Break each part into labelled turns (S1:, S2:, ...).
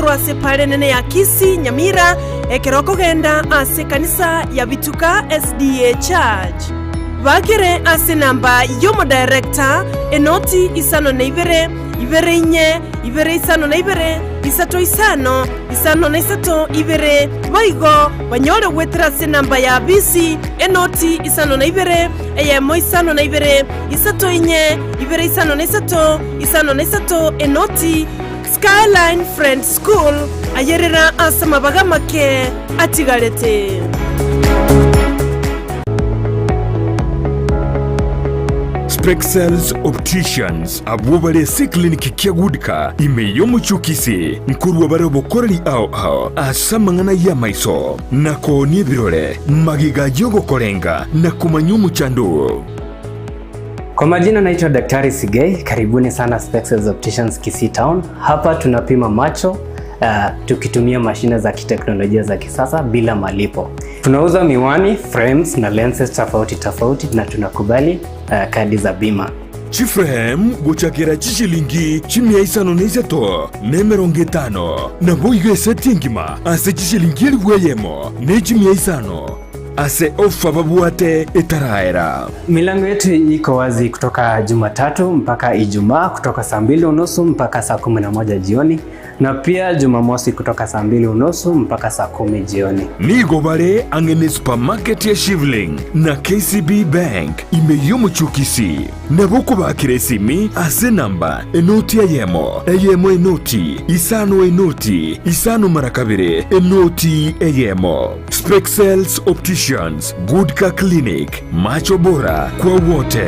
S1: korwa ase epaara enene ya Kisii, Nyamira, ekero okogenda ase ekanisa ya Bituka SDA Church. Bakere ase enamba y'omodirector, enoti isano na ibere, ibere inye, ibere isano na ibere, isato isano, isano na isato, ibere. Boigo banyore goetera ase enamba ya bisi, enoti isano na ibere, eyemo isano na ibere, isato inye, ibere isano na isato, isano na isato, enoti. Skyline Friends School, ayerera ase amabaga amake atigarete.
S2: Spexels Opticians abwo bare ase eclinic kia Goodcar ime y'omochie o Kisii nkorwa bare obokoreri ao ao ase amang'ana y'amaiso na koonia ebirore magega y'ogokorenga na komanya omochando oo.
S3: Kwa majina naitwa Daktari Sigei, karibuni sana Spexels Opticians Kisii Town. Hapa tunapima macho uh, tukitumia mashine za kiteknolojia za kisasa bila malipo. Tunauza miwani, frames na lenses tofauti tofauti na tunakubali uh, kadi za bima.
S2: Chiframe gochakera chishilingi chimia isano na isato na emerongo etano, naboigo eseti engima ase chishilingi elifu eyemo ne chimia isano. Ase ofa babwate etaraera.
S3: Milango yetu iko wazi kutoka Jumatatu mpaka Ijumaa kutoka saa mbili unusu mpaka saa 11 jioni na pia Jumamosi kutoka saa mbili unusu mpaka saa kumi jioni.
S2: Nigo bare ang'e ne supermarket ya Shivling na KCB Bank ime y'omochie o Kisii. Nabo okobakera esimi ase enamba enoti eyemo, eyemo enoti, isano enoti, isano mara kabere, enoti eyemo. Spexels Opticians, Goodcar Clinic, macho bora kwa wote.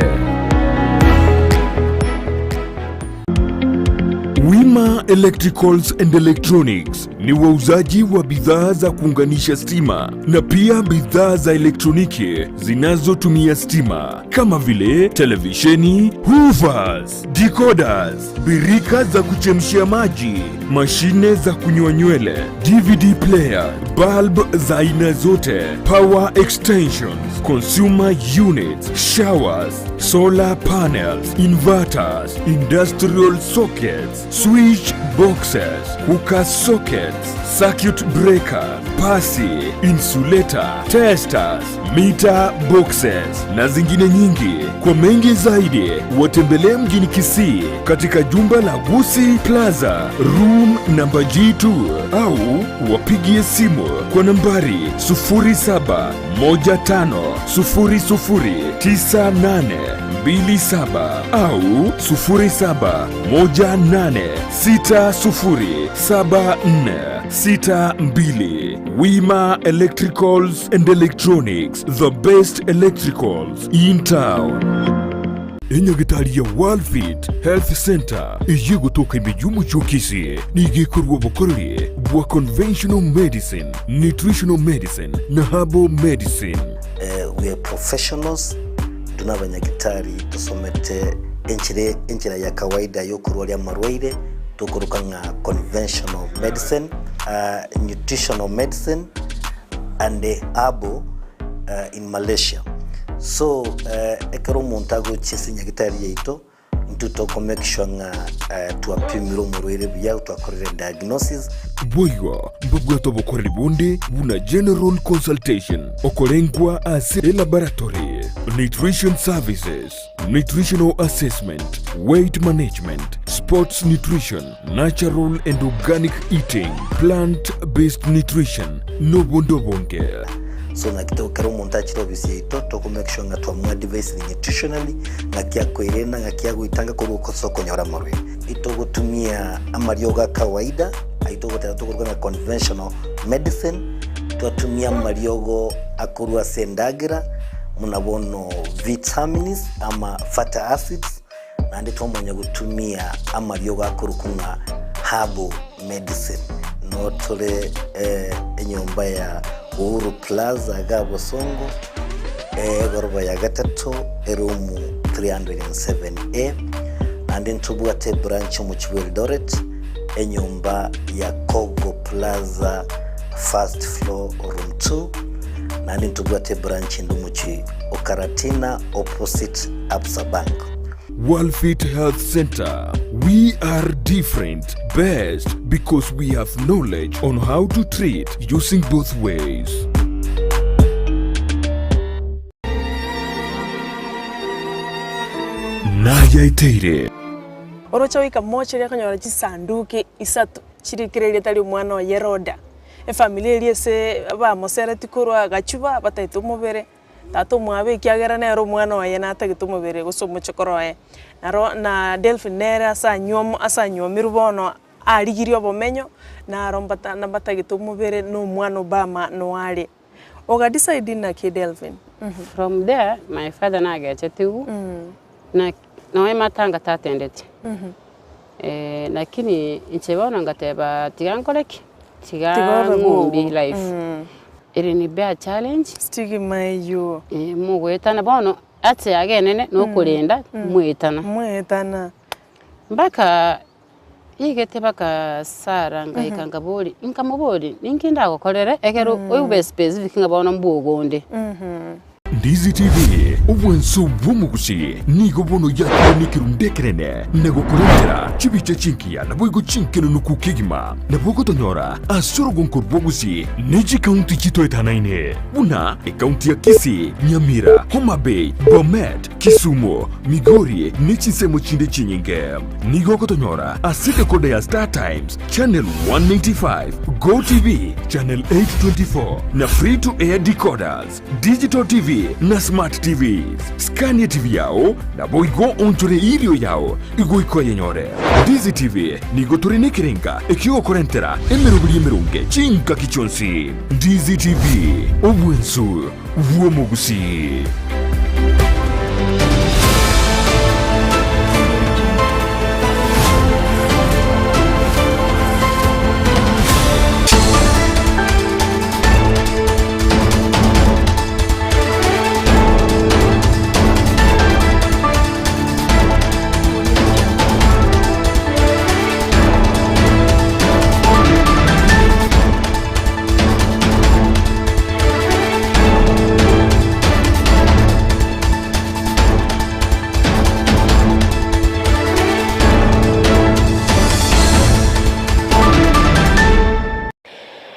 S2: Wima Electricals and Electronics ni wauzaji wa bidhaa za kuunganisha stima na pia bidhaa za elektroniki zinazotumia stima kama vile televisheni, hoovers, decoders, birika za kuchemshia maji, mashine za kunyoa nywele, DVD player, bulb za aina zote, power extensions, consumer units, showers, solar panels, inverters, industrial sockets, switch boxes, cooker sockets, circuit breaker, pasi, insulator, testers, meter boxes na zingine nyingi. Kwa mengi zaidi watembelee mjini Kisii katika jumba la Gusii Plaza room namba G2 au wapigie simu kwa nambari 0715009827 au 0718607462. Wima Electricals and Electronics, the best electricals in town. Enyagitari ya Worldfit Health Center eye gotoka ime y'omochie o Kisii nigo ekorwa obokoreri bwa conventional medicine, nutritional medicine na herbal medicine.
S4: We are professionals, intwe nabanyagitari tosomete enchera enchera ya kawaida yokorwaria amarwaire tokoroka ng'a conventional medicine, nutritional medicine and herbal in Malaysia. So ekero omonto agochia ase enyagitari yaito, intwe toko make sure ng'a twapimire omorwaire buya, twakorire diagnosis.
S2: Boigo mbabwate obokoreri bonde buna general consultation, okorengwa ase elaboratory, nutrition services, nutritional assessment, weight management, sports nutrition, natural and organic eating, plant based nutrition, nobonde obonge.
S4: So naki to ekero omonto achire ofisi yaito toko make sure ng'a twamoadvisire nutritionally, ng'aki akoirena, ng'aki agoitanga korwa ase okonyora amarwaire. Itogotumia amariogo a kawaida, ayio togoteba tokoruga ng'a conventional medicine, twatumia amariogo akorwa ase endagera, buna bono vitamins ama fatty acids, naende twamanya gotumia amariogo akorokwa ng'a herbal medicine. Noo tore enyomba ya Uhuru Plaza iga Bosongo, egoroba ya gatato, eroom 307A, naende ntobwate ebranch omochie bwa Eldoret, enyomba ya Kogo Plaza first floor room 2, naende ntobwate ebranch ende omochie o Karatina opposite Absa Bank.
S2: Worldfit Health Center, we are different, best because we have knowledge on how to treat using both ways. Nayaeteire.
S5: Oroche goika mocheri akanyora chisanduki isato chirikire erieta ri'omwana oye Roda. Efamiri eria ase bamoseretie korwa agachuba bataete omobere, tata omwabo ekiagera nere omwana oye natagete omobere gose omochokoro oye. Naro na Delphin nere ase anywomo ase anywomirwe bono arigirie obomenyo, naro mbata mbatagete omobere na omwana Obama noare. Oga decide naki Delvin?
S6: From there my father nagechetigwe na nonya matanga tatendeti lakini inche bono ngateba tiga nkore ki? Tiga
S5: Tiga obe
S6: ng'umbi
S5: bogo.
S6: life. Ere ni be a challenge.
S5: Stigma eywo.
S6: Mogoetana bono ase agenene nokorenda moetana.
S5: Moetana.
S6: Mpaka Rigete bagasara ngaika nkabori, nkamobori, ninki ndagokorere ekero obe specific ng'a bono mbwogo onde.
S2: Ndizi TV, obwanso bw'omogusi, nigo bono yakire nekerundu ekenene na gokorentera chibicha chingiya naboigo chinkenenuku kegima. Nabo ogotonyora ase orogonko rw'obogusi ne chikaunti chitoetanaine buna ekaunti ya Kisii, Nyamira, Homa Bay, Bomet, Kisumu, Migori ne chinsemo chinde chinyinge. Nigo ogotonyora ase decoder ya Star Times, channel 195, Go TV, channel 824, na free to air decoders, digital TV na smart TVs. Scan TV yao naboigo onchore irio yao igoika oyenyore. Ndizi TV nigo tore nekerenga ekiogokorentera emeroberi emeronge chingaki chionsi. Ndizi TV, obwensu bw'omogusii.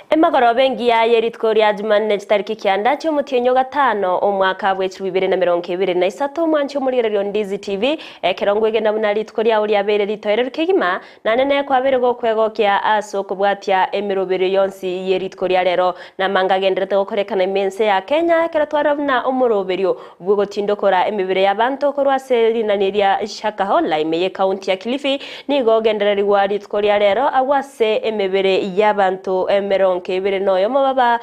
S7: Emagoroba engiya ye rituko ria Jumanne chitariki kianda chi'omotienyi o gatano omwaka bw'echilifu ibere na merongo ebere na isato omwanche omorigereria o Ndizi TV ekero ngwegena buna rituko riao riabeire ritoereru kegima Naende nekwabere gokwegokia ase okobwatia emeroberio yonsi ye rituko ria rero, na amanga agenderete gokorekana ime ense ya Kenya, ekero twarora buna omoroberio bw'ogotindokora emebere y'abanto korwa ase rinani ria Shakahola ime y'ecounty ya Kilifi nigo ogendererigwa rituko ria rero agwo ase emebere y'abanto emerongo ebere noyomo baba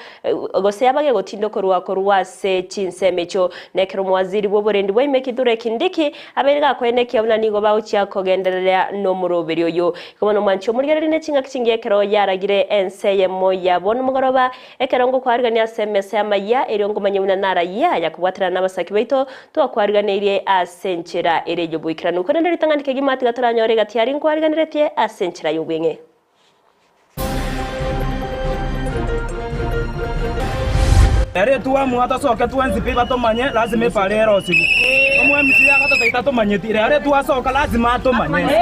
S7: gose abagegotindokorwa korwa ase chinsemo echio. Nekero omowaziri bw'oborendi bwa ime Kithure Kindiki Abairi gakoenekia buna nigo bagochia kogendereria nomoroberi oyo. Igo bono mwanche omorigererie ne chingaki chingiya ekero yaragire ense eyemo yabo nomogoroba, ekero ngokwarigania ase emesa y'amayia, erio ngomanye buna narayia aya kobwaterana nabasaki baito, twakwariganeirie ase enchera ere y'oboikeranu. Korende ritang'ani kegima tiga toranyore egati aria nkwariganeretie ase enchera y'obweng'e.
S8: Ere twamua tosoke twensi pi batomanye, lazima epara erosigwe. Omwemisi agatotebi tatomanyeti, ere twasoka lazima atomanye.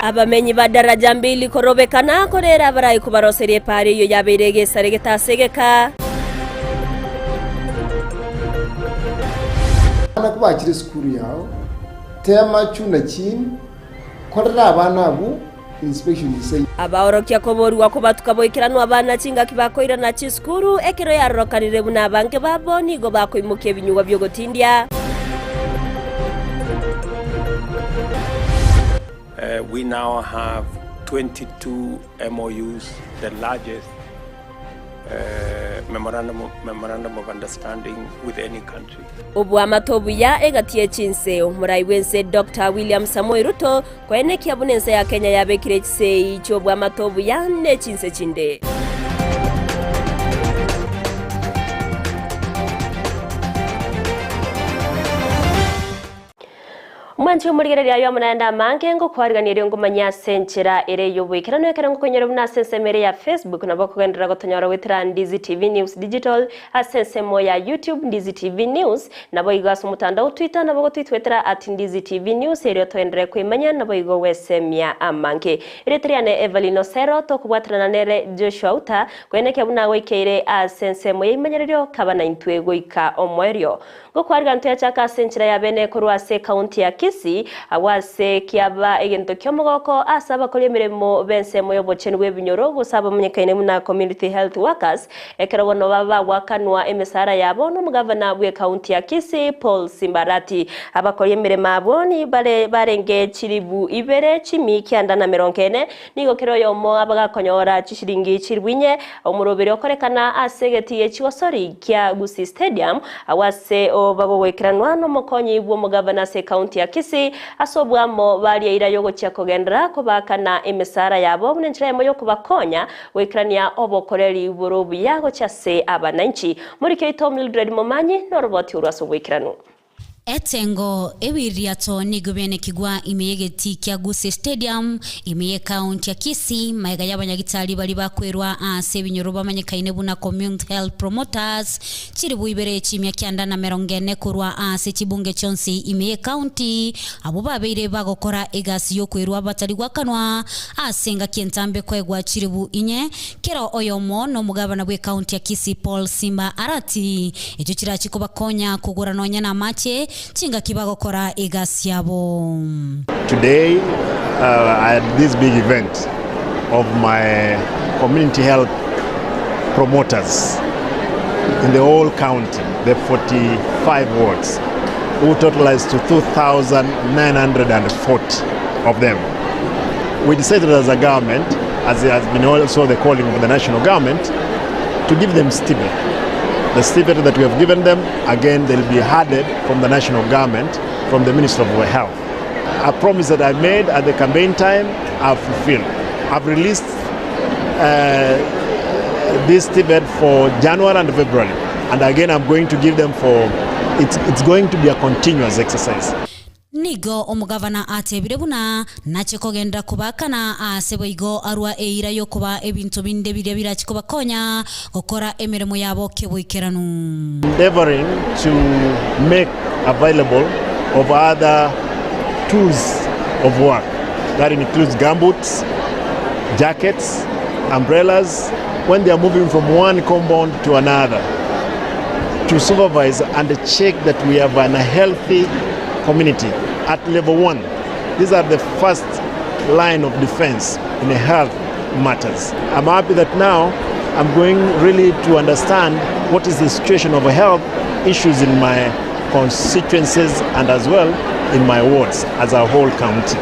S7: Abamenyi ba Daraja Mbili korobekana korera abarai kobaroseria epaara eyio yabeire egesare getasegeka.
S9: Abana kobachire esukuru yao, tema chuna chini, korera abana abwo inspection ise.
S7: Abaorokia koborigwa kobatuka boikeranu abana chingaki bakoirana chisukuru, ekero yarorokanire buna abange babo nigo bakoimokia ebinyugwa bi'ogotindia.
S10: We now have 22 MOUs, the largest memorandum, memorandum of understanding with any country.
S7: Oboamate obuya egati ye chinse, Omorai bw'ense Doctor William Samoei Ruto Koenekia buna ense ya Kenya yabekire chisegi chi'obwamate obuya ne chinse chinde. Omwanchi omorigereria aye amo naende amange, ngokwariganirie erio ngomanye ase enchera ere ey'oboikeranu ekero ngokoinyora buna ase ensemo ere ya Facebook nabo okogenderera gotonyora goetera Ndizi TV News Digital, ase ensemo ya YouTube Ndizi TV News, naboigo ase omotandao o Twitter nabo ogotwitwetera at Ndizi TV News erio toenderere koimanya naboigo gwesemia amange. Erieta riane Evelyn Osero, tokobwaterana nere Joshua Uta, koenekia buna goikeire ase ensemo y'eimanyererio kaba naintwe goika omoerio. Gokwarigana toyachaka ase enchera ya bene korwa ase ekaunti ya Kisii, agwo ase kiaba egento ki'omogoko ase abakori emeremo b'ensemo y'obochenu bw'ebinyoro gose abamanyekaine buna Community Health Workers, ekero bono baba bagoakanwa emesara yabo n'omogavana bw'ekaunti ya Kisii Paul Simbarati. Abakori emeremo abwo nibare barenge chilibu ibere chimi kianda na merongo ene, Nigo kera oyomo abagakonyora chishilingi chilifu inye, omoroberi okorekana ase egetii echigosori kia Gusii Stadium, agwo ase bagogoikeranwa nomokonyi bw'omogavana ase ekaunti ya Kisii, ase obwamo baria eira yogochia kogenderera kobaakana emesara yabo buna enchera eyemo yokobakonya goikerania obokoreri bore obuya gochia ase abananchi. Moriki oito Mildred Momanyi noroboti orwo ase oboikeranu.
S11: Etengo, Ebiririato nigo bianekigwa ime y'egetii kia Gusii Stadium, ime y'ekaunti ya Kisii, magega y'abanyagitari baria bakwerwa ase ebinyoro bamanyekaine buna Community Health Promoters, chilifu ibere chimia kianda na merongo ene korwa ase chibunge chionsi ime y'ekaunti, abwo babeire bagokora egasi y'okwerwa batari gwakanwa ase engaki entambe koegwa chilifu inye Kera oyomo nomogabana bw'ekaunti ya Kisii Paul Simba Arati, echio chirachi kobakonya kogora nonya namache chingaki bagokora egasi yabo.
S12: Today I had this big event of my community health promoters in the whole county, the 45 wards, who totalize to 2,940 of them. We decided as a government, as it has been also the calling of the national government, to give them stipend. The stipend that we have given them, again, they'll be added from the national government, from the Ministry of Health. A promise that I made at the campaign time, I've fulfilled. I've released uh, this stipend for January and February. And again, I'm going to give them for, it's, it's going to be a continuous exercise.
S11: Nigo omogavana atebire buna nache kogenderera kobaakana aase boigo arua eira y'okobaa ebinto binde biria birache kobakonya gokora emeremo yabo keboikeranu.
S12: Endeavoring to make available of other tools of work that includes gumboots, jackets, umbrellas when they are moving from one compound to another to supervise and check that we have an healthy community at level one. These are the first line of defense in health matters. I'm happy that now I'm going really to understand what is the situation of health issues in my constituencies and as well in my wards as a whole county.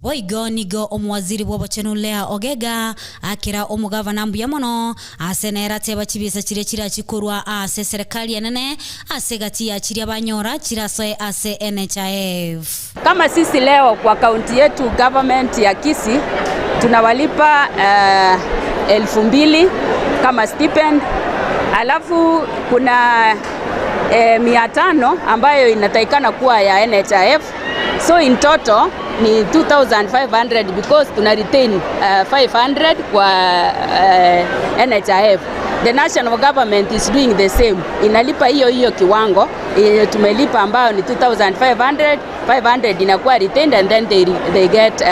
S11: Boigo nigo omowaziri bw'obochenu Leah Ogega akera omogavana mbuya mono ase nere ateba chibesa chiria chirachi korwa ase eserekari enene ase egati ya chiria banyora chirasoe ase NHIF.
S13: Kama sisi leo kwa kaunti yetu government ya Kisii tunawalipa uh, 2000 kama stipend, alafu kuna eh, 500 ambayo inatakikana kuwa ya NHIF so in total ni 2500 because tuna retain uh, 500 kwa uh, NHIF. The national government is doing the same, inalipa hiyo hiyo kiwango yenye tumelipa ambayo ni 2500 500 inakuwa retained and then they, they get uh,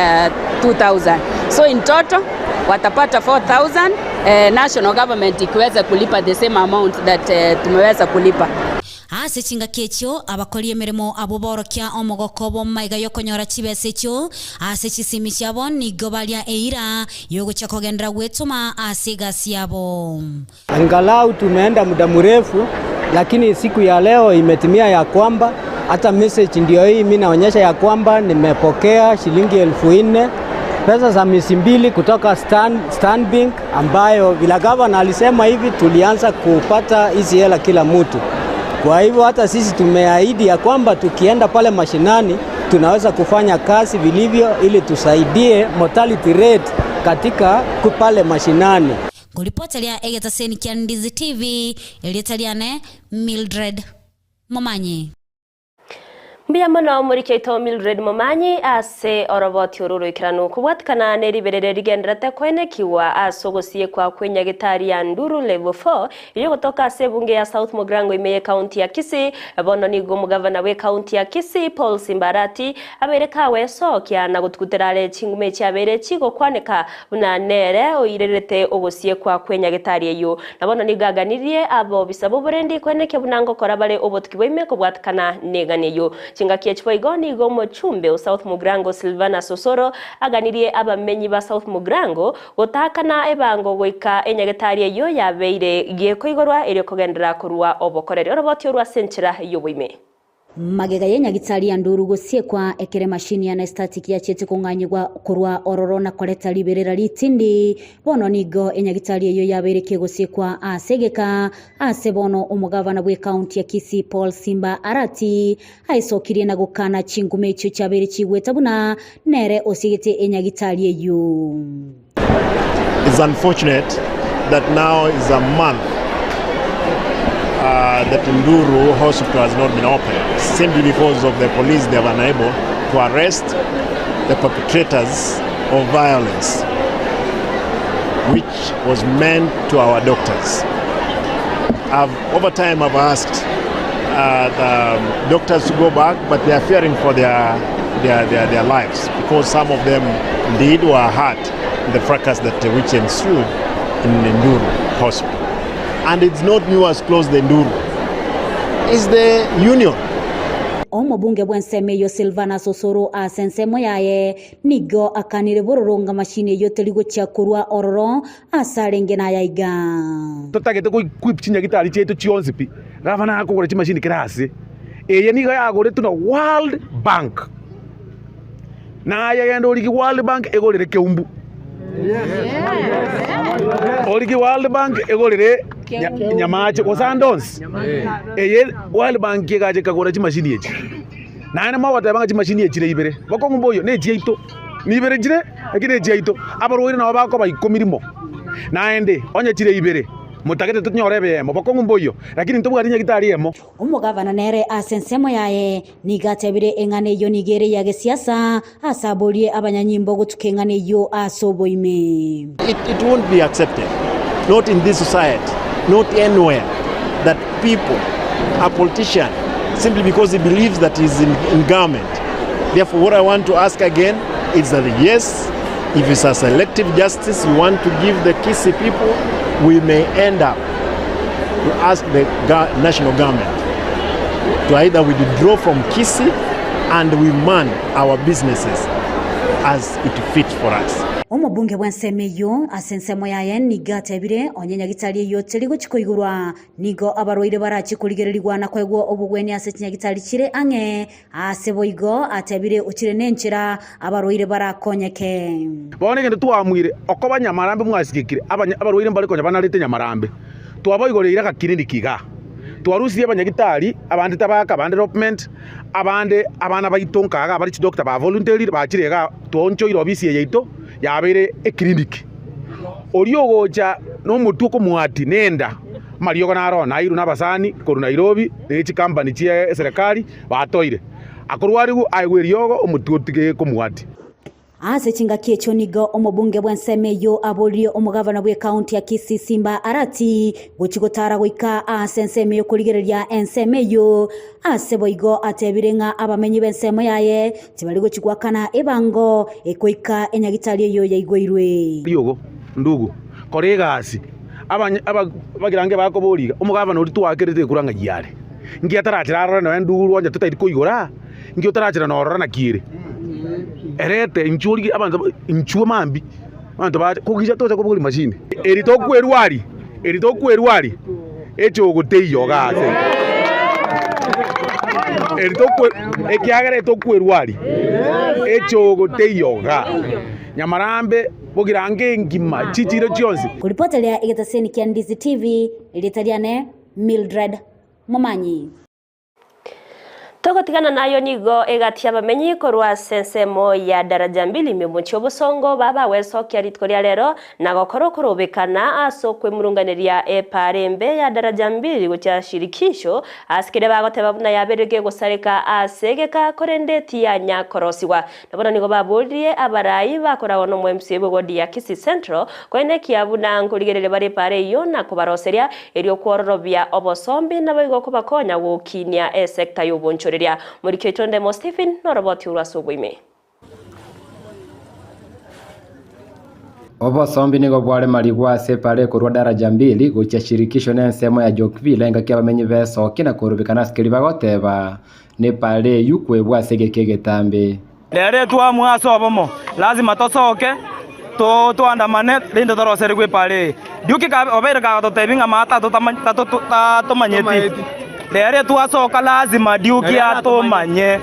S13: 2000 so in total watapata 4000 eh, national government ikiweza kulipa the same amount that eh, tumeweza kulipa.
S11: Ase chingaki echio abakori emeremo abwo borokia omogoko bw'amaiga y'okonyora chibesa echio ase chisimi chiabo, nigo baria eira y'ogochia kogenderera gwetoma ase egasi yabo.
S14: Angalau tumeenda muda mrefu, lakini siku ya leo imetimia ya kwamba hata message ndio hii, mimi naonyesha ya kwamba nimepokea shilingi 4000 pesa za miezi mbili kutoka Stanbic, ambayo vila gavana alisema hivi tulianza kupata hizi hela kila mtu. Kwa hivyo hata sisi tumeahidi ya kwamba tukienda pale mashinani tunaweza kufanya kazi vilivyo ili tusaidie mortality rate katika pale mashinani.
S11: Ngoripoteria egetaseni kia Ndizi TV, erieta riane Mildred Momanyi.
S7: Mbuya mono omoriki oito Mildred Momanyi ase oroboti oru oroikeranu kobwatikana neriberere rigenderete koenekigwa ase ogosiekwa kw'enyagetari ya Nduru Level 4 eyio egotoka ase ebunge ya South Mugirango ime y'ekaunti ya Kisii. Bono nigo omogavana bw'ekaunti ya Kisii Paul Simba Arati abeire kagoesokia na gotugutera are chinguma echi abeire chigokwaneka buna nere oirerete ogosiekwa kw'enyagetari eyio. Na bono nigo aganirie abobisa b'oborendi koenekia buna ngokora bare obotuki bwaime kobwatikana negani eyio. Chingaki echi boigo nigo omochumbe o South Mugirango Silvanus Osoro aganirie abamenyi ba South Mugirango gotaakana ebango goika enyagetari eyio yabeire gekoigorwa erio kogenderera korua obokoreri oroboti orwo ase enchera y'oboime.
S11: Magega y'enyagitari ya Nduru gosiekwa, ekero emashini ya anaesthetic yachiete kong'anyigwa korwa ororo na koreta riberera ritindi, bono nigo enyagitari eyio yabeire kegosiekwa ase egeka ase bono omogavana bw'ekaunti ya Kisii Paul Simba Arati aesokirie na gokana chinguma echio chiabeire chigweta buna nere osiegete enyagitari eyio.
S12: It's unfortunate that now is a month uh, that Nduru Hospital has not been opened simply because of the police they have unable to arrest the perpetrators of violence which was meant to our doctors. I've, over time I've asked uh, the doctors to go back, but they are fearing for their, their, their, their lives because some of them indeed were hurt in the fracas that which ensued in Nduru Hospital. And it's not new as close the Nduru. It's the union.
S11: Omobunge bw'ensemo eyio Silvanus Osoro ase ensemo yaye nigo akanire bororo ng'a mashini eyio teri gochia korwa ororo ase arenge naya iga.
S15: Totagete go-equip chinyagitari chiaito chionsi pi, gavana akogora chimashini kera ase. Eye nigo yagoretwe na World Bank. Naye genda origie World Bank egorere Keumbu. Origie World Bank egorere Nyamache gose ande onsi. Eye World Bank egacha ekagora chimashini echi. Naende mogoteba ng'a chimashini echire ibere, bokong'u mboiyo, nechiaito. Nibere chire, lakini nechiaito. Abarwaire nabo bakoba ikomi rimo. Naende onye chire ibere, motagete tonyore ebeemo, bokong'u mboiyo, lakini ntobwati nyagitari eyemo.
S11: Omogavana nere ase ensemo yaye nigo atebire eng'ana eyio nigo ere ya gesiasa, ase aborie abanyanyimbo gotuka eng'ana eyio ase oboime.
S12: It, it won't be accepted, not in this society, not anywhere, that people, a politician, simply because he believes that he's in, in government. Therefore, what I want to ask again is that yes, if it's a selective justice you want to give the Kisii people, we may end up to ask the national government to either withdraw from Kisii and we man our businesses as it fits for us.
S11: Omobunge bw'ensemo eyio ase ensemo yaye nigo atebire onye nyagitari eyio teri gochia koigorwa, nigo abarwaire barachie korigererigwa na koegwa obogwenia ase chinyagitari chire ang'e. Ase boigo atebire ochire nenchera abarwaire barakonyeke.
S15: Bono egento twaamwire, okoba nyamarambe mwasigekire, abarwaire mbare konya banarete nyamarambe. Twabaigorire agakiriniki igaa, twarusirie abanyagitari, abande tabaka, abande development, abande abana baito nkaga abare chidoctor ba voluntarire bachire igaa, twaonchoire ofisi eye yaito yabeire eclinic. Oria ogocha nomotwe okomwati nenda, amariogo naro nairwe na abasani korwa Nairobi, ne chicompany chie eserekari Batoire, akorwarigwe aegwe eriogo, omotwe otige komwati.
S11: Ase chingaki echio nigo omobunge bw'ensemo eyio aboririe omogavana bw'ekaunti ya Kisii Simba Arati gochia gotara goika ase ensemo y'okorigereria ensemo eyio. Ase boigo atebire ng'a abamenyi b'ensemo yaye tibari gochia goakana ebango ekoika enyagitari eyio yaigoirwe.
S15: Riogo, ndugu, kora egasi. Abagirange bakoboria iga, Omogavana oria twakerete ekura ng'ai are? Nki atarachera arore nonya enduru onye totari koigora? Nki otarachera norora naki ere? Erete inchuo origie abanto inchuo mambia abanto bache kogicha tocha kobogoria machine. Eri tokwerwa aria, eri tokwerwa aria, echogo teiyo iga ase eri tokwe ekiagera etokwerwa aria, echogo teiyo igaa. Nyamarambe bogirange engima chichire chionsi.
S11: Koripoteria egetaseni kia Ndizi TV, erieta riane Mildred Momanyi.
S7: Togotigana nayo nigo egati y'abamenyi korwa ase ensemo ya Daraja Mbili ime omochie obosongo babagwesokia rituko ria rero na gokora okorobekana ase okwemurunganeria epaara embe ya Daraja Mbili gochia Shirikisho ase keria bagoteba buna yabeire gegosareka ase egeka korende tiyanya korosigwa. Na bono nigo baboririe abarai bakoragwa nomo MCA bw'ewodi ya Kisii Central koenekia buna nkorigereria bare epaara eyio na kobaroseria erio kwororobia obosombi naboigo kobakonya gokinia esecta y'obonchoreria. Moriki oito Ndemo Stephen noroboti orwo ase oboime.
S16: Obosombi nigo bware marigwa ase epaara ekorwa Daraja Mbili gochia Shirikisho na ensemo ya Jokville engaki abamenyi besokia na korobekana ase keria bagoteba Nepaara eyio kwebwa ase egeka egetambe.
S8: Rero etwamua ase obomo, lazima tosoke toandamane rende toroserigwe epaara eye. Duke obeire kagototebia ng'a maa tatomanyeti. Rero etwasoka lazima Duke atomanye.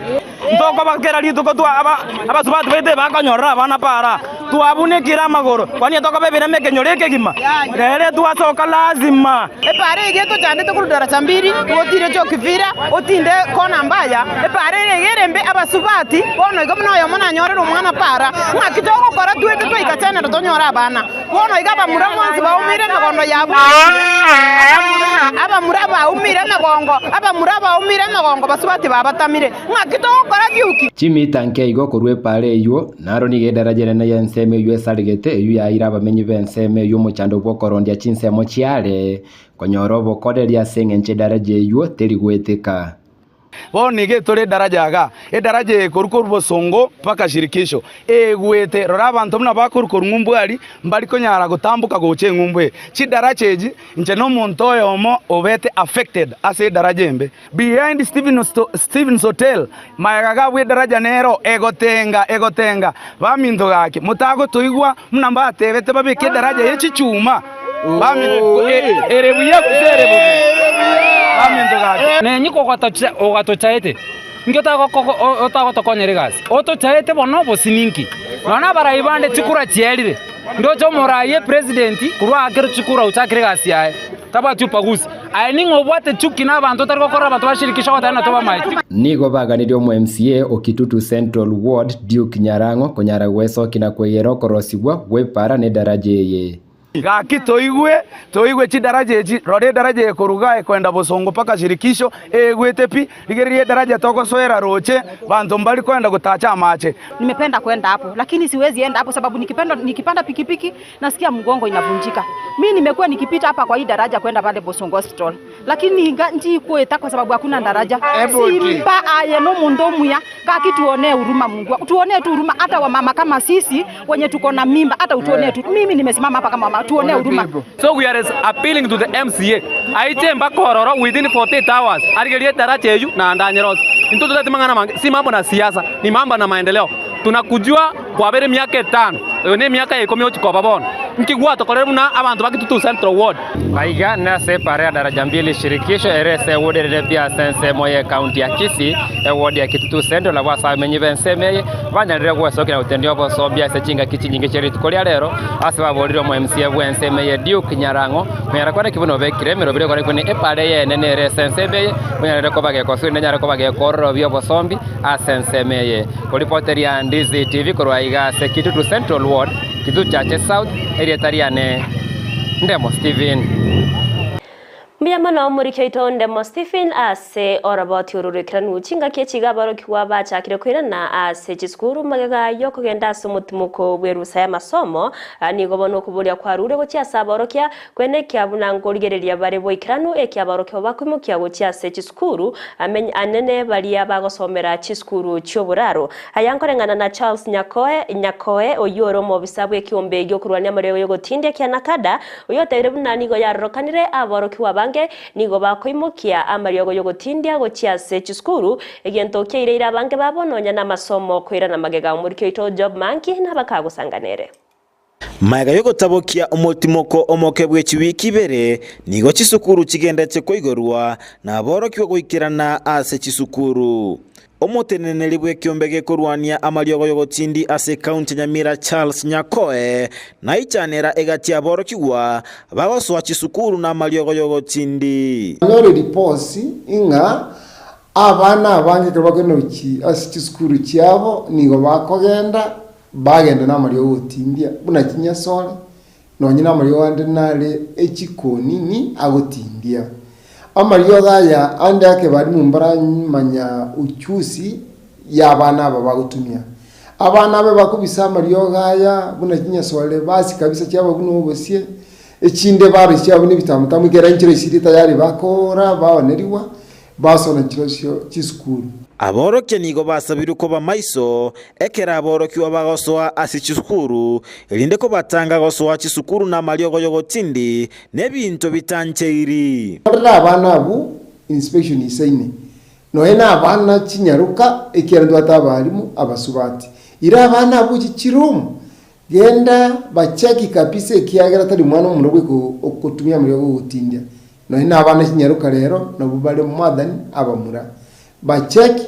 S8: Ntokoba kera rituko abasubati baito ebakonyorera abana paara, twabunekire amagoro, kwani tokoba ebirema ekenyoro ekegima? Rero etwasoka lazima.
S17: Epaara eyio etochandete korwa daraja mbiri, otire Chokivira, otinde kona mbaya, epaara ere iga ere mbe, abasubati bono iga buna oyomo nanyorere omwana paara, ng'aki togokora twete twaika chenero tonyore abana? Bono iga abamura bonsi baumeire emegondo yabo, abamura baumeire emegongo, abamura baumeire emegongo, basubati babatamire. Ng'aki togokora giuki?
S16: Chimita nke igo korwa epaara eyio, naro nigo edaraja enene y'ensemo eyio esaregete, eyio yaeire abamenyi b'ensemo eyio omochando bw'okorondia chinsemo chiare, konyora obokoreri ase engencho edaraja eyio teri goeteka.
S8: Bono iga etore edaraja igaa, edaraja eye korwa korwa bosongo mpaka shirikisho, egwete. Rora abanto buna bakorwa korwa ng'umbu aria, mbari konyara gotamboka gocha eng'umbu eye. Chidaraja echi, inche nomonto oyomo obete affected ase edaraja embe. Behind Stephen's Hotel, magega gabwo edaraja nero egotenga, egotenga. Baminto gaki, motagotoigwa buna mbatebete babeke edaraja ye chichuma. Baminto, ere buya gose ere bobe? Baminto gaki.
S18: Nenyi ogatochaete, inki otagotokonyera egasi? Otochaete bono obosie ninki? Nonya na abarai bande chikura chierire, ndoche omorai epresident korwa aakere chikura ochakire egasi yaye. Tabwati ubaguzi. Aye ning'o obwate chuki na abanto otari gokorera abanto ba shirikisho ogoteba ng'a tobamaeti?
S16: Nigo baganirie omo MCA o Kitutu Central Ward Duke Nyarang'o konyara gwesokia na kwegera okorosigwa gw'epaara na edaraja eye.
S8: Gaki toigwe, toigwe chidaraja echi, rora edaraja eye korwa igaa ekoenda bosongo mpaka shirikisho, eyegwete pi, rigereria edaraja togosoera roche, banto mbari koenda gotacha amache.
S17: Nimependa kwenda hapo lakini siwezi enda hapo sababu nikipenda, nikipanda pikipiki nasikia mgongo inavunjika. Mi nimekuwa nikipita hapa kwa hii daraja kwenda pale Bosongo Hospital, lakini nchi kweta kwa sababu hakuna daraja. Simba aye no mundu muya kaki, tuonee huruma Mungu, tuonee tu huruma, hata wamama kama sisi wenye tuko na mimba, hata utuonee tu. Mimi nimesimama hapa kama mama, tuonee huruma.
S18: So we are appealing to the MCA aiche mpaka ororo within 48 hours arigerie daraja eyu na andanyerose into tutati mang'ana mange si mambo na siasa ni mambo na maendeleo tunakujua kwabere miaka etano eyo ne emiaka ya ikomi ochikoba bono nki gwatokorire buna abanto ba Kitutu Central Ward.
S16: Aiga nase epaara ya Daraja Mbili Shirikisho ere ase eward erere pi ase ensemo ye county ya Kisii, eward ya Kitutu Central nabo ase abamenyi b'ensemo eye banyarire gwesokia na gotendia obosombia ase chingaki chinyinge chie rituko ria rero ase baborire omo MCA bw'ensemo eye Duke Nyarang'o konyara kwane ki buna obekire emeroberi ekore buna epaara eye enene ere ase ensemo eye onyarire koba gekoswa erinde enyare koba gekororobia obosombi ase ensemo eye. Koripoteria Ndizi TV korwa aiga ase Kitutu Central Ward, Kitutu Chache South, erieta riane Ndemo Stephen.
S7: Mbuya mono omoriki oito Ndemo Stephen ase oroboti oru rw'ekeranu. Chingaki echi iga aborokigwa bachakire koirana ase chisukuru magega y'okogenda ase omotimoko bw'erusa y'amasomo. Nigo bono okoboria kwarure gochia ase aborokia Kwenekia buna nkorigereria bare boikeranu ekiabarokigwa bakoimokia gochia ase chisukuru, amenye anene baria bagosomera chisukuru chi'oboraro. Aya nkoreng'ana na Charles Nyakoe Nyakoe oyio ore omobisa bw'ekiombe gi'okorwania amariogo y'ogotindia kia Nakada, oyio otebire buna nigo yarorokanire aborokigwa abange nigo bakoimokia amariogo y'ogotindia gochia ase chisukuru, egento kiaireire abange babo nonya namasomo koirana magega. Omoriki oito Job Manki nabakagosanganere.
S19: Magega y'ogotabokia omotimoko omoke bwe chiwiki ibere, nigo chisukuru chigenderete koigorwa, na aborokigwa goikerana ase chisukuru. Omoteneneri bw'ekiombe gekorwania amariogo y'ogotindi ase ekaunti ya Nyamira Charles Nyakoe naichanera egati y'aborokigwa bagosoa chisukuru namariogo y'ogotindi.
S9: Onyore riposi ng'a. Abana abange ekero bakogenda gochia ase chisukuru chiabo, nigo bakogenda, bagenda na amariogo ogotindia, buna chinyasore, nonye na amariogo ande nare echikonini agotindia. Amariogo aya ande ake barimu mbaramanya uchusi ya abana aba bagotumia. Abana abe bakobisa amariogo aya buna chinyasore basi kabisa chiaba buna obosie, echinde baroisia chiaba buna ebitamutamu ekero enchera esiri tayari bakora baonerigwa, basona chirosio chisukuru.
S19: Aborokia nigo basabirwe koba maiso ekero aborokigwa bagosoa ase chisukuru, erinde kobatanga gosoa chisukuru namariogo y'ogotindi na ebinto bitancheiri.
S9: Rora abana abwo inspection isaine Nonya nabana chinyaroka, ekiagera ntobwate abalimu abasubati. Ira abana abwo gochia chiroom, genda bacheki kabisa ekiagera tari mwana omomura bweka ogotumia amariogo ogotindia. Nonya nabana chinyaroka rero nabwo bare more than abamura. Bacheki,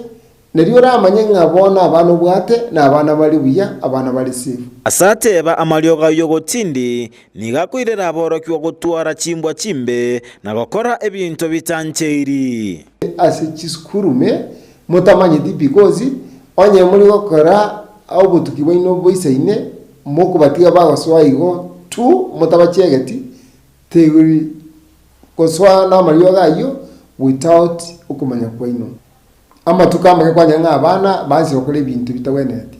S9: nario oramanye ng'a bono abana obwate nabana bare buya, abana bare safe.
S19: Ase ateba amariogo ayio ogotindi, Nigo akoirera aborokigwa gotwara chimbwa chimbe na gokora ebinto bitancheiri.
S9: Ase chisukuru me motamanyeti because onye muri gokora obotuki bwaino boisaine mokobatiga bagosoa igo tu motabachegeti tegori gosoa namariogo ayio without okomanya kwaino. Amatuko amake kwanyora ng'a abana bansi gokora ebinto bitagwenereti.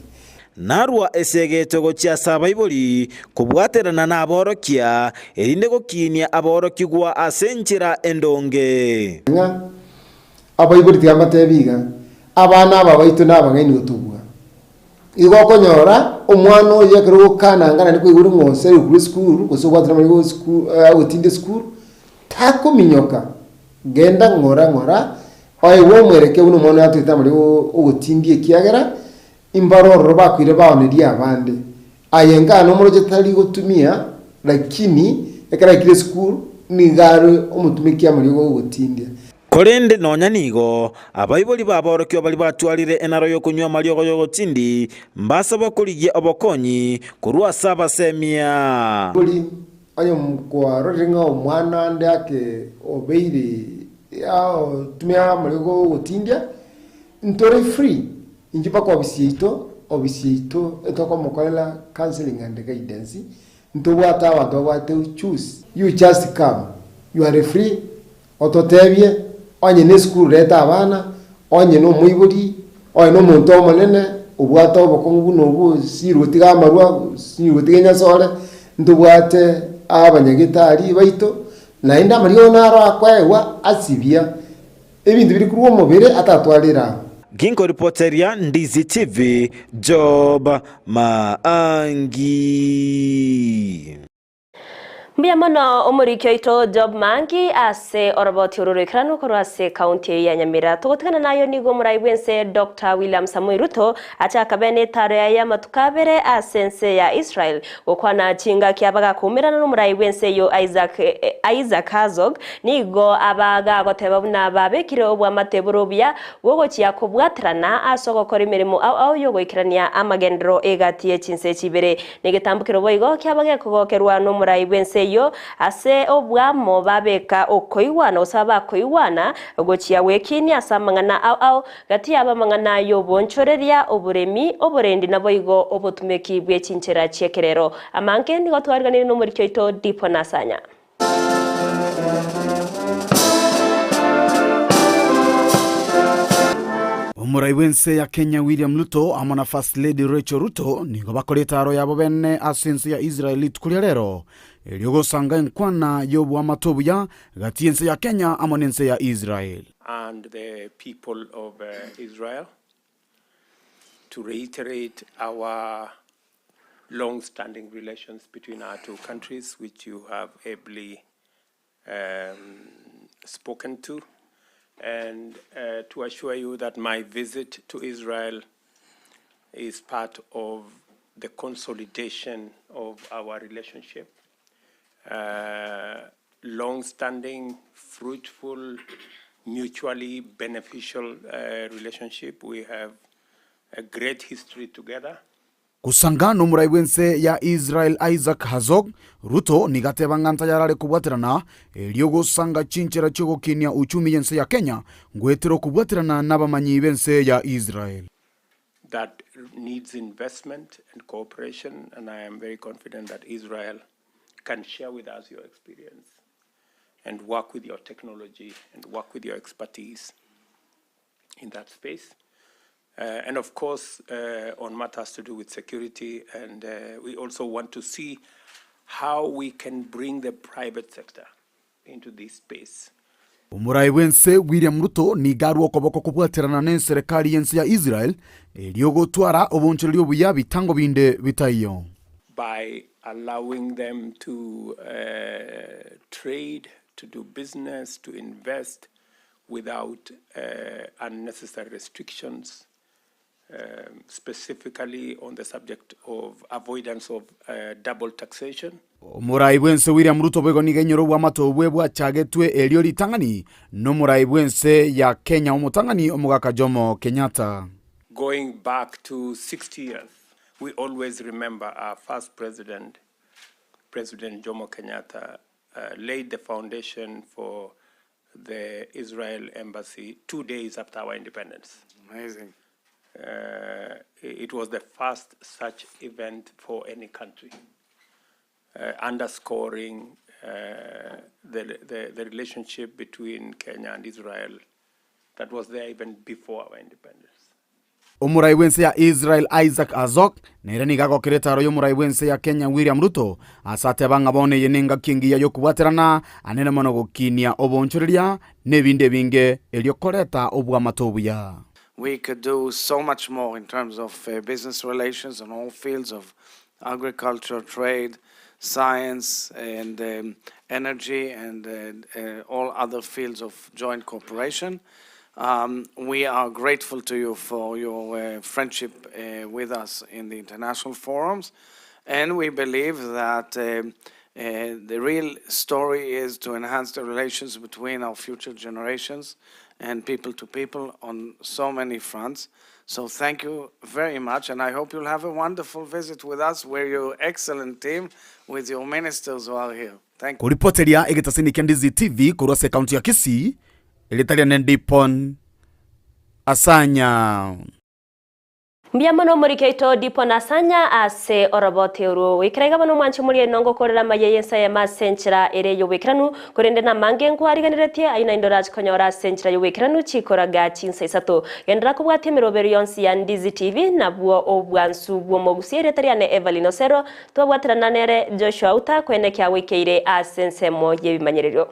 S19: Narua esegeto gochia ase abaibori kobwaterana naborokia, erinde gokiinia aborokigwa ase enchera endonge.
S9: Ng'a abaibori tiga mbatebi iga, Abana aba baito nabang'aini gotobua. Igo okonyora omwana oyo ekero ogokananga naende koigwa ore ng'a osere korwa esukuru gose obwate namanyete esukuru agotinde esukuru, takominyoka. Genda ng'ora ng'ora, oegwe omwerekeo buna omwana oyo atwete amariogo ogotindia ekiagera imbare ororo bakoire baonerie abande. Aye nkana omoroche tari gotumia lakini ekero aikire esukuru nigo are omotumeki amariogo ogotindia.
S19: Korende nonya nigo, abaibori b'aborokigwa baria batwarire enaro y'okonywa amariogo y'ogotindi mbasabwa korigia obokonyi korwa ase abasemia.
S9: Onye kwarorire ng'a omwana ande ake obeire otumia amariga ogotindia, ntore free, inche mpaka ofisi yaito, ofisi yaito etokomokorera counselling and guidance, ntobwate abanto babwate uchuzi. You just come, you are free, ototebie onye ne esukuru reta abana, onye na omoibori, onye na omonto omonene obwate obokong'u buna obwo osinyirwe gotiga amarwa, osinyirwe gotiga enyasore, ntobwate abanyagetari baito, naende amariogo naro akoegwa asibia ebinto biria korwa omobere atatware erang'o.
S19: Ginkoripoteria Ndizi TV, Job Maangi.
S7: Mbuya mono omoriki oito Job Mangi ase oroboti oro roikeranu korwa ase ekaunti eye ya Nyamira. Togotigana nayo nigo omorai bw'ense Doctor William Samoei Ruto achakabe netaro yaye amatuko abere ase ense ya Israel gokwana chingaki abagakoumerana nomorai bw'ense eyio Isaac Isaac Herzog nigo abagagoteba buna babekire obwamate bore obuya bw'ogochia kobwaterana ase ogokora emeremo ao ao y'ogoikerania amagenderero egati ye chinse echi ibere. Negetambokero boigo kiaba gekogokerwa nomorai bw'ense eyio, ase obwamo babeka okoigwana gose abakoigwana gochia gwekiinia ase amang'ana ao ao, gati yabo amang'ana y'obonchoreria, oboremi, oborendi naboigo obotumeki bwe chinchera chi'ekerero. Amange nigo twariganirie nomoriki oito Dipo Nasanya.
S20: Omorai bw'ense ya Kenya William Ruto amo na First Lady Rachel Ruto nigo bakora etaaro yabo bene ase ense ya Israel rituko ria rero erio gosanga enkwana y'oboamate obuya gati y'ense ya Kenya amo n'ense ya Israel.
S10: and the people of Israel to reiterate our long-standing relations between our two countries, which you have ably um, spoken to, and uh, to assure you that my visit to Israel is part of the consolidation of our relationship. Uh, long-standing, fruitful, mutually beneficial uh, relationship. We have a great history together.
S20: Gosanga nomorai bw'ense ya Israel Isaac Herzog, Ruto nigo ateba ng'a ntayarare kobwaterana erio gosanga chinchera chi'ogokinia uchumi y'ense ya Kenya ngoetera okobwaterana nabamanyi b'ense ya Israel.
S10: That needs investment and cooperation and I am very confident that Israel can share with us your experience and work with your technology and work with your expertise in that space. Uh, and of course, uh, on matters to do with security, and uh, we also want to see how we can bring the private sector into this space.
S20: Omorai bw'ense William Ruto nigo arwe okoboko kobwaterana n'enserekari y'ense ya Israel erio gotwara obonchoreria obuya bitango binde bitaiyo.
S10: By allowing them to uh, trade, to do business, to invest without uh, unnecessary restrictions, um, specifically on the subject of avoidance of uh, double taxation.
S20: Omorai bw'ense William Ruto boigo nigo ainyore obwamato obwe bwachagetwe erio ritang'ani n'omorai bw'ense ya Kenya omotang'ani omogaka Jomo Kenyatta.
S10: Going back to 60 years, we always remember our first president, President Jomo Kenyatta, laid the foundation for the Israel embassy 2 days after our independence.
S8: Amazing.
S10: It was the first such event for any country, underscoring the relationship between Kenya and Israel that was there even before our independence.
S20: Omorai bw'ense ya Israel Isaac Herzog nere nigo agokera etaro y'omorai bw'ense ya Kenya William Ruto ase ateba ng'a bono eye nengaki engiya y'okobwaterana anene mono gokinia obonchoreria na ebinde ebinge erio koreta obwamato obuya.
S21: We could do so much more in terms of business relations on all fields of agriculture, trade, science, and energy, and all other fields of joint cooperation. We are grateful to you for your friendship with us in the international forums, and we believe that the real story is to enhance the relations between our future generations and people to people on so many fronts. So thank you very much, and I hope you'll have a wonderful visit with us. We're your excellent team with your ministers who are here. Thank
S20: Koripoteria egetasini kia Ndizi TV korwa ase ekaunti ya Kisii, erita riane Dipon Asanya.
S7: Mbuya mono omorikeito Dipon Asanya ase orobote orwo goikera iga bono omwanchi omori enongo korera amaye y'ensa eyemo ase enchera ere y'obwekeranu korende namange nkwariganeretie ayio naende orache konyora ase enchera y'obwekeranu chikoraga chinsa isato gendera kobwatia emerobero yonsi ya Ndizi TV nabwo obwansu bw'omogusi erieta riane Evelyn Osero twabwaterana nere Joshua Uta kwenekia goikeire ase ensemo y'ebimanyererio.